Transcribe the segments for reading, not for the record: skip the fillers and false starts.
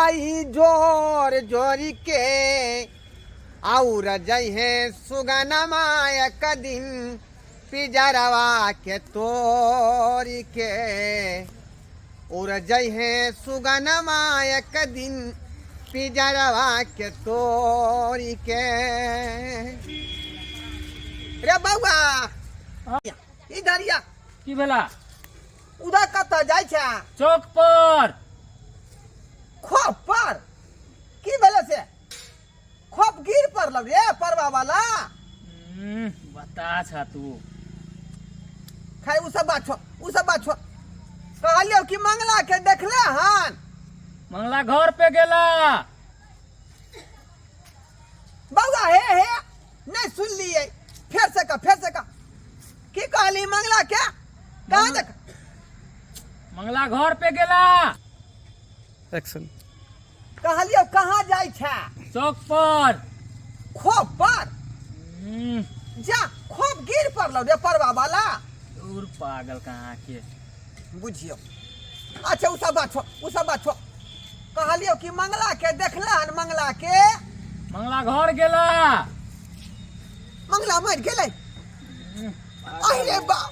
भाई जोर जोरी के और जइहे सुगनमा एक दिन पिजरवा के तोरी के उड़ जइहे सुगनमा एक दिन पिजरवा के तोरी के। रे बौआ, इधर या। की भेला? उधर कतऽ जाइ छै? चौक पर। खोप पर की भेलै से? खोप गिर पड़ल रे परवा वाला। बता छा तू। खैर, उ सब बात छोड़, उ सब बात छोड़। कहलियौ कि मंगला के देखले हन? मंगला घर पे गेला। बौआ, हे हे, नहीं सुनलियै, फेर से कह, फेर से कह, की कहली? मंगला के कहाँ देख? मंगला घर पे गेला। एक्शन। कहलियौ कहाँ जाइ छै? चौक पर। खोप पर? जा, खोप गिर पड़लौ रे परवा वाला। दूर पागल कहाँ के। बुझियौ। अच्छा, उ सब बात छोड़, उ सब बात छोड़। कहलियौ कि मंगला के देखले हन, मंगला के? मंगला घर गेला। मंगला मरि गेलै? अरे बाप,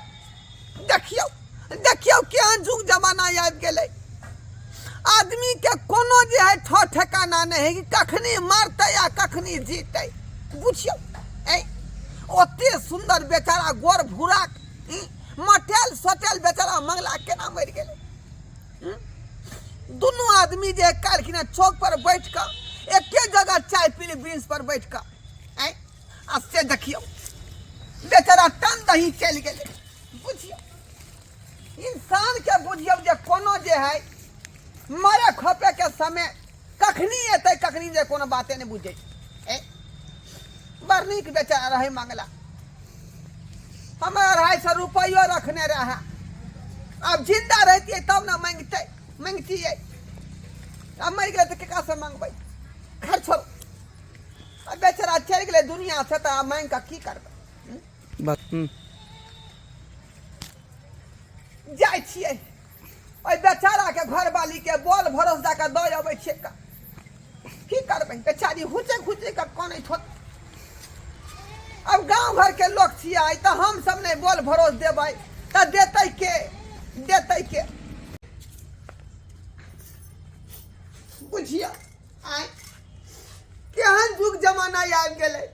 देखियौ, देखियौ, केहन जुग जमाना आबि गेलै। आदमी के कोनो जे है ठो ठेकाना नहि है कि कखनी मरतै आ कखनी जीतै। बुझियौ, ऐ ओते सुन्दर बेचारा गोर भूरा मटेल सोटेल बेचारा मंगला केना मरि गेलै? दुनू आदमी जे काल्हिखिना चौक पर बैठ कऽ एके जगह चाय पीली, ब्रिंच पर बैठ कऽ, ऐ आ से देखियौ, बेचारा टन दही चलि गेलै। बुझियौ, इंसान के बुझियौ जे कोनो जे है मरे खपे के समय कखनी एतै, कखनी जे, कोनो बाते नहि बुझै। ए बड़ नीक बेचारा रहै मंगला। हमरा 250 रुपैयो रखने रहै। आब जिंदा रहतियै तब ने मांगतै, मांगतियै। आब मरि गेलै तऽ केकरासँ मांगबै? खैर छोड़ू, आ बेचारा चलि गेलै दुनिया से, तऽ आब मांगि कऽ की करबै? बात जाइ छियै, ओहि बेचाराके घरवालीके बोल भरोस दऽ कऽ दऽ अबै छियै। की करबै, बेचारी हुचक हुचक कऽ कनैत होत। अब गाँव घरके लोक छियै तऽ हमसब नहि बोल भरोस देबै तऽ देतै के, देतै के? बुझियौ, आइ केहन युग जमाना आबि गेलै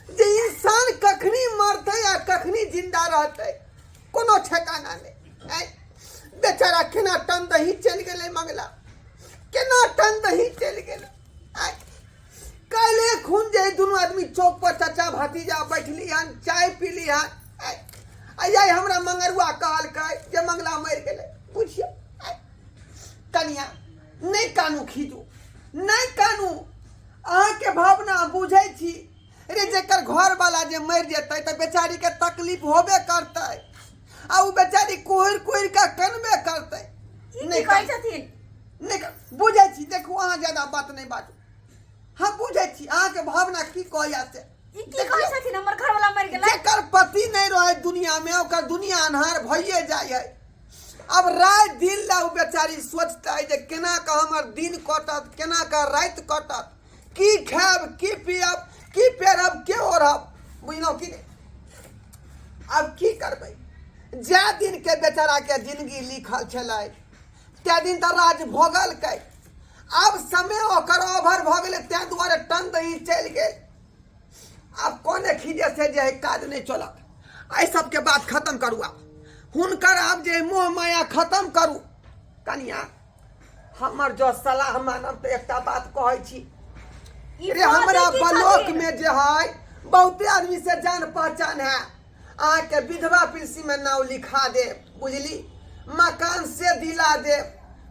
जे इंसान कखनी मरतै आ कखनी जिंदा रहतै, कोनो ठेकाना नहि। आँय, बेचारा केना टन दही चलि गेलै मंगला, केना टन दही चलि गेलै। आँय, काल्हि खून जे दुनू आदमी चौक पर चाचा भतीजा बैठली हन, चाय पीली हन, आँय, आ यही हमरा मंगरुआ कहलकै जे मंगला मरि गेलै। बुझियौ। आँय, कनिया, नहि कानू, खीजू, नहि कानू। अहाँके भावना बुझै छी। रे, जेकर घरवाला जे मरि जेतै तऽ बेचारीके तकलीफ होबे करतै आ ओ बेचारी कुहरि कुहरि कऽ कनबे करतै। ई नहि की कहै कानू। छथिन? नहि बुझै छी। देखू, अहाँ ज्यादा बात नहि बाजू। हम बुझै छी अहाँके भावना की कहैया से। ई की कहै छथिन, हमर घरवाला मरि गेलै? जेकर पति नहि रहै दुनिया में, ओकर दुनिया अन्हार भइए जाइ है। अब राति दिन ला ओ बेचारी सोचतै जे केना कऽ हमर दिन कटत, केना कऽ राति कटत, की खायब, की पियब, की पेरब, के ओढ़ब। बुझलहुँ कि नहि? आब की करबै, जाए दिनके बेचाराके जिंदगी लिखल छलै तै दिन तऽ राज भोगलकै। आब समय ओकर ओवर भऽ गेलै, ताहि दुआरे टन दही चलि गेल। आब कोने खीजे से जे है काज नहि चलत। एहि सबके बात खत्म करू आब हुनकर, आब जे मोह माया खत्म करू। कनिया, हमर जो सलाह मानब तऽ एकटा बात कहै छी। ई रे, हमरा बाजै की ब्लॉक छथिन? में जे है बहुते आदमी से जान पहचान है। अहाँके विधवा पेंशन में नाम लिखा देब, बुझली? मकान से दिला देब,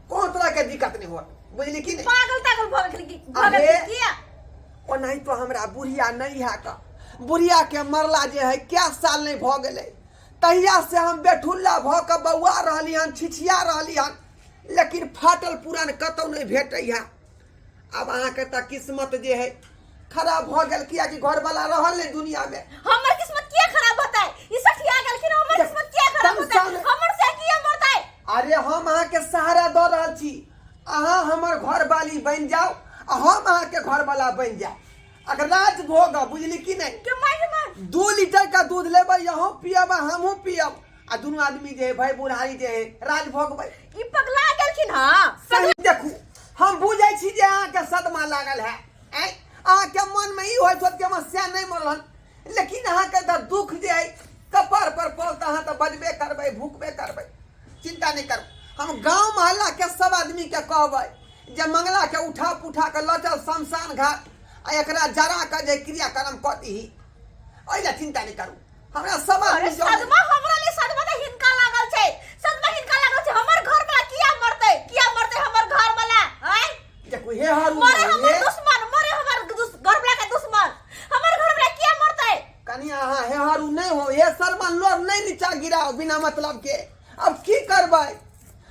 कोनो तरह के दिक्कत नहीं होत, बुझली कि नहीं? पागल तागल भऽ गेल की भऽ अरे। गेल किया? ओनाही तो हमरा बुढ़िया नहीं है का, बुढ़िया के मरला जे है क्या साल नहीं भऽ गेलै, तहिया से हम बेठुल्ला भऽ कऽ बौआ रहली हन, छिछिया रहली हन, लेकिन फाटल पुरान कतौ नहीं भेटै है। आब अहाँके तऽ किस्मत जे है खराब भऽ गेल, कियाकि घरवाला रहल नहीं दुनिया में। हमर किस्मत किया खराब होतै? ई सठिया गेलखिन, हमर किस्मत किया खराब होतै? तमसा हमर से किया मरतै? अरे, हम अहाँके सहारा दऽ रहल छी। अहाँ हमर घरवाली बनि जाउ आ हम अहाँके घरवाला बनि जाउ। अगर राज भोग बुझली कि नहीं? के मार मार। 2 लीटर का दूध लेबै, अहूँ पियब आ हमहूँ पियब, आ दुनू आदमी जे है भाई बुढ़ारी जे है राज भोगबै। ई पगला गेलखिन हां। सही देखू, हम बुझै छी जे अहाँके सदमा लागल है, आँय, अहाँके मनमे ई होइत होत कि हमर सैह नहि मरल, लेकिन अहाँके तऽ दुख जे है कपार पर पड़ल तऽ अहाँ तऽ बजबे करबै, भुकबे करबै। चिंता नहि करू, हम गाँव मोहल्ला के सब आदमी के कहबै जे मंगला के उठा पुठा के लऽ चल शमशान घाट आ एकरा जरा के जे क्रियाक्रम कऽ दीही। एहि लए चिंता नहि करू, हमरा सब अरे आदमी जनै। सदमा हमरा ले, सदमा तऽ हिनका लागल छै, सदमा हिनका लागल छै। हमर घर वाला किया मरतै? किया मरतै हमर घर वाला? आय देखू हे हरू मरे हमर हे दुश्मन, मरे हमर घर वाला के दुश्मन, हमर घर वाला किया मरतै? कनि अहाँ हे हरू नहि हो, हे सरमन लोर नहि नीचा गिराओ बिना मतलब के। अब की करबै,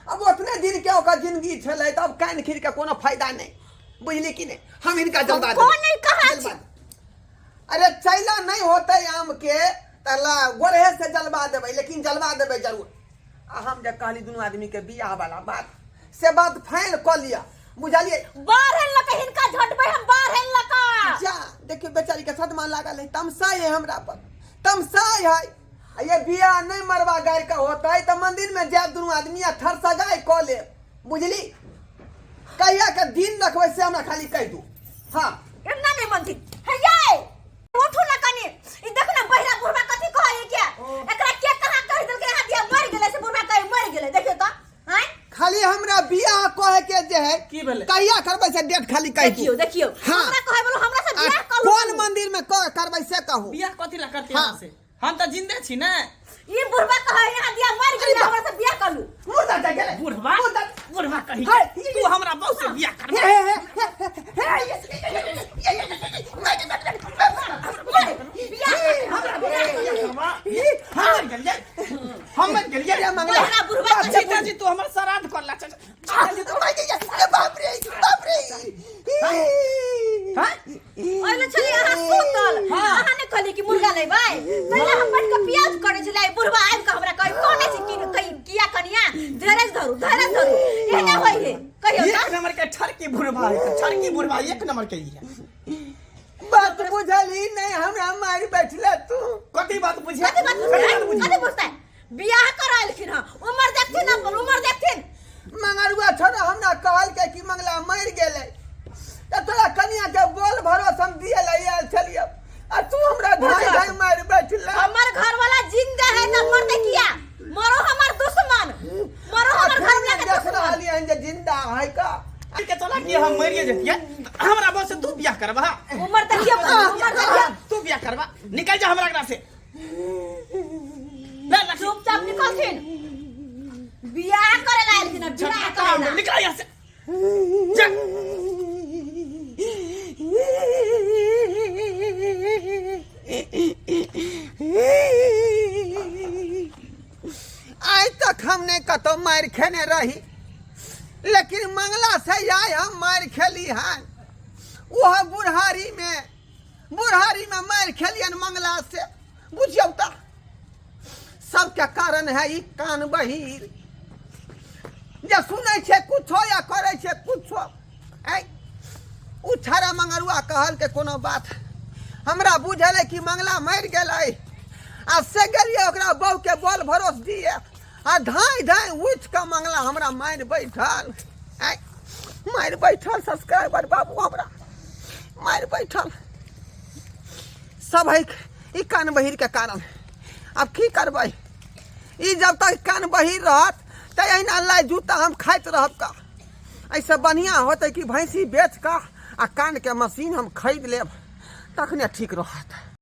अब ओतने दिन के ओकर जिंदगी छलै तऽ अब कान खीर के कोनो फायदा नहि, बुझली कि नहि? हम हिनका जलवा कोन देबै। नहि कहाँ जलवा छी। देबै। अरे चैला नहि होतै आम के तऽ ला गोरहे से जलवा देबै, लेकिन जलवा देबै जरूर। आ हम जे कहली दुनू आदमी के बियाह वाला बात, से बात फाइनल कऽ लिअ, बुझलियै? बाढ़ लऽ कऽ हिनका झटबै हम, बाढ़ लऽ कऽ। जा देखियौ बेचारी के सदमा लागल है, तमसाइ है हमरा पर, तमसाइ है। आ ये बियाह नहि मरवा गारि के होतै तऽ मंदिर में जायब दुनू आदमी आ थर सगाइ कऽ लेब, बुझली? कहिया के दिन रखबै से हमरा खाली कहि दू। हाँ। एना नहि मनथिन। हे यै, उठू ना कनी, ई देख ना बहिरा बुढ़वा कथी कहै के, एकरा के कहाँ कहि देलकै यहाँ दिया मरि गेलै से बुढ़वा कहे मरि गेलै, देखियौ तऽ आँय। खाली हमरा बियाह कहे के जे है की भेलै? कहिया करबै से डेट खाली कहि दू। देखियौ देखियौ। हाँ। हमरा कहै बोलो हमरा से आ बियाह करू। कोन मंदिर में करबै से कहू। बियाह कथी ला करती? हाँ। अहाँ से हम तऽ जिंदे छी ने। ई बुढ़वा कहै यहाँ दिया मरि गेलै, हमरा से बियाह करू। मुर्दा जा गेलै। बुढ़वा मुर्दा। बुढ़वा कही हाय। तू हमरा बहू से बियाह कर। हे हे हे हे हे हम गेलियै, हम गेलियै। हे मंगला। बहिरा बुढ़वा कहे। जीताजी, तू हमर श्राद्ध कर ला। अरे बाप रे बाप रे। हाँ? ओहिमे छलियै अहाँ सुतल, अहाँ ने कहलियै कि मुर्गा लेबै? पहिले हम बैठ कऽ प्याज करै छलियै, बुढ़वा आबि कऽ हमरा कहै कोने छै कि कही किया कनिया धीरज धरू धीरज धरू, एहने होइ है कहियौ एक तऽ। नंबर के ठरकी बुढ़वा है, ठरकी बुढ़वा एक नंबर के ई है। बात बुझली नहीं, हमरा मारि बैठले तू। कथी बात बुझे? कथी बात बुझतै? कथी बुझतै? बियाह कराएलखिन हँ, उमर देखथिन, अपन उमर देखथिन। मंगरुआ छोड़ा हमरा कहलकै कि मंगला मरि गेलै तऽ तोरा कनिया के बोल भरोस हम दिए ला आयल छलियै आ तू हमरा धाय धाय मारि बैठले। हमर घर वाला जिंदा है तऽ मरतै किया? मरो हमर दुश्मन, मरो हमर घर वाला के देख दुश्मन। रहलियै हन जे जिंदा है का। के चला कि हम मरिए जतियै, हमरा बस से तू बियाह करबा। उमर देखियौ, उमर देखियौ। तू बियाह करबा, निकल जा हमरा अंगना से। ले लक्ष्मी। चुपचाप निकलथिन, बियाह करे ला आएलखिन हँ, बियाह करे ला। निकल यहाँ से जा। आइ तक हम नहि कतौ मारि खेने रही, लेकिन मंगला से आइ हम मारि खेली हन। ओहो बुढ़ारी में, बुढ़ारी में मारि खेलियन मंगला से। बुझियौ तऽ सबके कारण है ई कान बहिर जे सुनै छै कुछो या करै छै कुछो। ऐ उ छाड़ा मंगरुआ कहल के कोनो बात हमरा बुझल है कि मंगला मरि गेलै आ से गेलियै ओकरा बहू के बोल भरोस दिए आ धाँइ धाँइ उठि कऽ मंगला हमरा मारि बैठल। ऐ मारि बैठल सब्सक्राइबर बाबू, हमरा मारि बैठल। सब है ई कान बहिर के कारण। आब की करबै, ई जब तक कान बहिर रहत तऽ एहिना लाइ जूता हम खाइत रहब का। एहिसँ बढ़िआँ होतै कि भैंसी बेच कऽ आ कानके मशीन हम खरीद लेब, तखने ठीक रहत।